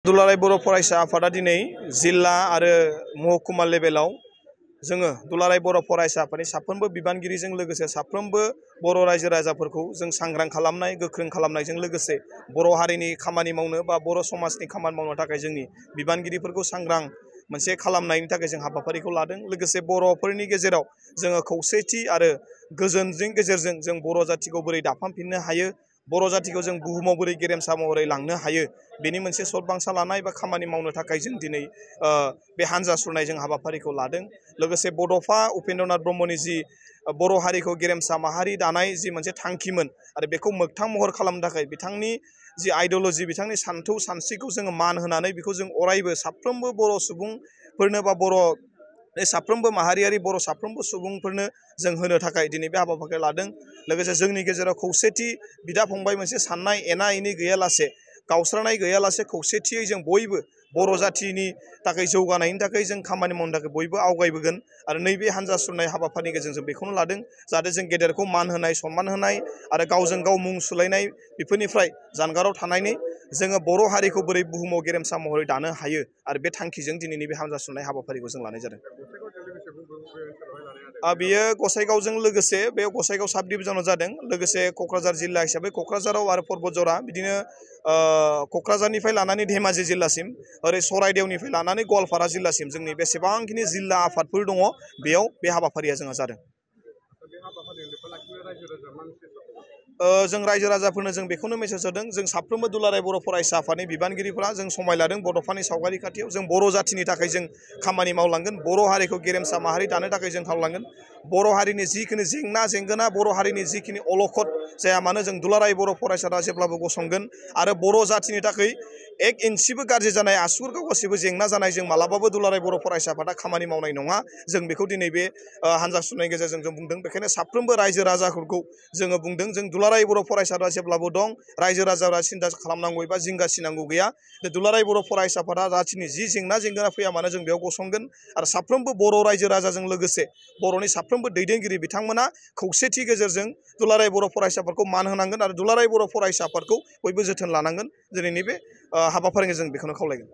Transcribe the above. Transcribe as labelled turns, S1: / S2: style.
S1: दुलाराय बर' फरायसा आफादा दिनै जिल्ला आरो महकुमा लेभेलाव जोङो दुलाराय बर' फरायसा आफादनि साफ्रोमबो बिबानगिरिजों लोगोसे साफ्रोमबो बर' रायजो राजाफोरखौ जों सांग्रां खालामनाय गोख्रों खालामनायजों लोगोसे बर' हारिनि खामानि मावनो बा बर' समाजनि खामानि मावनो थाखाय जोंनि बिबानगिरिफोरखौ सांग्रां मोनसे खालामनायनि थाखाय जों हाबाफारिखौ लादों। लोगोसे बर'फोरनि गेजेराव जोङो खौसेथि आरो गोजोननि गेजेरजों जों बर' जातिखौ बोरै दाफामफिननो हायो, बर' जातिखौ जों बुहुमाव बोरै गेरेमसा महरै लांनो हायो, बेनि मोनसे सतबांसा लानाय बा खामानि मावनो थाखाय जों दिनै बे हान्जा सुरनाय जों हाबाफारिखौ लादों। लोगोसे बड'फा उपेन्द्रनाथ ब्रह्मनि जि बर' हारिखौ गेरेमसा माहारि दानाय जि मोनसे थांखिमोन आरो बेखौ मोगथां महर खालामनो थाखाय बिथांनि जि आइडिय'लजि बिथांनि सान्थौ सानस्रिखौ जोङो मान होनानै बेखौ जों अरायबो साफ्रोमबो बर' सुबुंफोरनो बा बर' साफ्रोमबो माहारियारि बर' साफ्रोमबो सुबुंफोरनो जों होनो थाखाय दिनै बे हाबाफारिखौ लादों। लोगोसे जोंनि गेजेराव खौसेथि बिदा फंबाय मोनसे साननाय एना एनि गैयालासे गावस्रानाय गैयालासे खौसेथियै जों बयबो बर' जातिनि थाखाय जौगानायनि थाखाय जों खामानि मावनो थाखाय बयबो आवगायबोगोन आरो नैबे हान्जा सुरनाय हाबाफारिनि गेजेरजों बेखौनो लादों जाहाथे जों गेदेरखौ मान होनाय सनमान होनाय आरो गावजों गाव मुं सुलायनाय बेफोरनिफ्राय जानगाराव थानानै जोङो बर' हारिखौ बोरै बुहुमाव गेरेमसा महरै दानो हायो आरो बे थांखिजों दिनैनि बे हान्जा सुरनाय हाबाफारिखौ जों लानाय जादों। बेयो गसाइगावजों लोगोसे बे गसाइगाव साब डिभिजनाव जादों। लोगोसे क'क्राझार जिल्ला हिसाबै क'क्राझाराव आरो पर्बतजरा बिदिनो क'क्राझारनिफ्राय लानानै धेमाजि जिल्लासिम ओरै सराइदेवनिफ्राय लानानै गवालपारा जिल्लासिम जोंनि बेसेबांखिनि जिल्ला आफादफोर दङ बेयाव बे हाबाफारिया जोंहा जादों। जों रायजो राजाफोरनो जों बेखौनो मेसेज होदों, जों साफ्रोमबो दुलाराय बर' फरायसा आफादनि बिबानगिरिफोरा जों समाय लादों बड'फानि सावगारि खाथियाव जों बर' जातिनि थाखाय जों खामानि मावलांगोन, बर' हारिखौ गेरेमसा माहारि दानो थाखाय जों खावलांगोन। बर' हारिनि जिखिनि जेंना जेंगोना, बर' हारिनि जिखिनि अलखद जाया मानो जों दुलाराय बर' फरायसाफ्रा जेब्लाबो गसंगोन आरो बर' जातिनि थाखाय एक इन्सिबो गाज्रि जानाय आसुगुरखौ गासैबो जेंना जानाय जों मालाबाबो दुलाराय बर' फरायसा आफादा खामानि मावनाय नङा। जों बेखौ दिनै बे हान्जा सुरनायनि गेजेरजों जों बुंदों। बेखायनो साफ्रोमबो रायजो राजाफोरखौ जोङो बुंदों जों दुलाराय बर' फरायसाफ्रा जेब्लाबो दं, रायजो राजाफ्रा सिन्था खालामनांगौ एबा जिंगा सिनांगौ गैया। दुलाराय बर' फरायसा आफादा जातिनि जि जेंना जेंगोना फैया मानो जों बेयाव गसंगोन आरो साफ्रोमबो बर' रायजो राजाजों लोगोसे बर'नि साफ्रोमबो दैदेनगिरि बिथांमोना खौसेथि गेजेरजों दुलाराय बर' फरायसाफोरखौ मान होनांगोन आरो दुलाराय बर' फरायसा आफादखौ बयबो जोथोन लानांगोन। दिनैनि बे हाबाफारिजों जों बेखौनो खावलायगोन।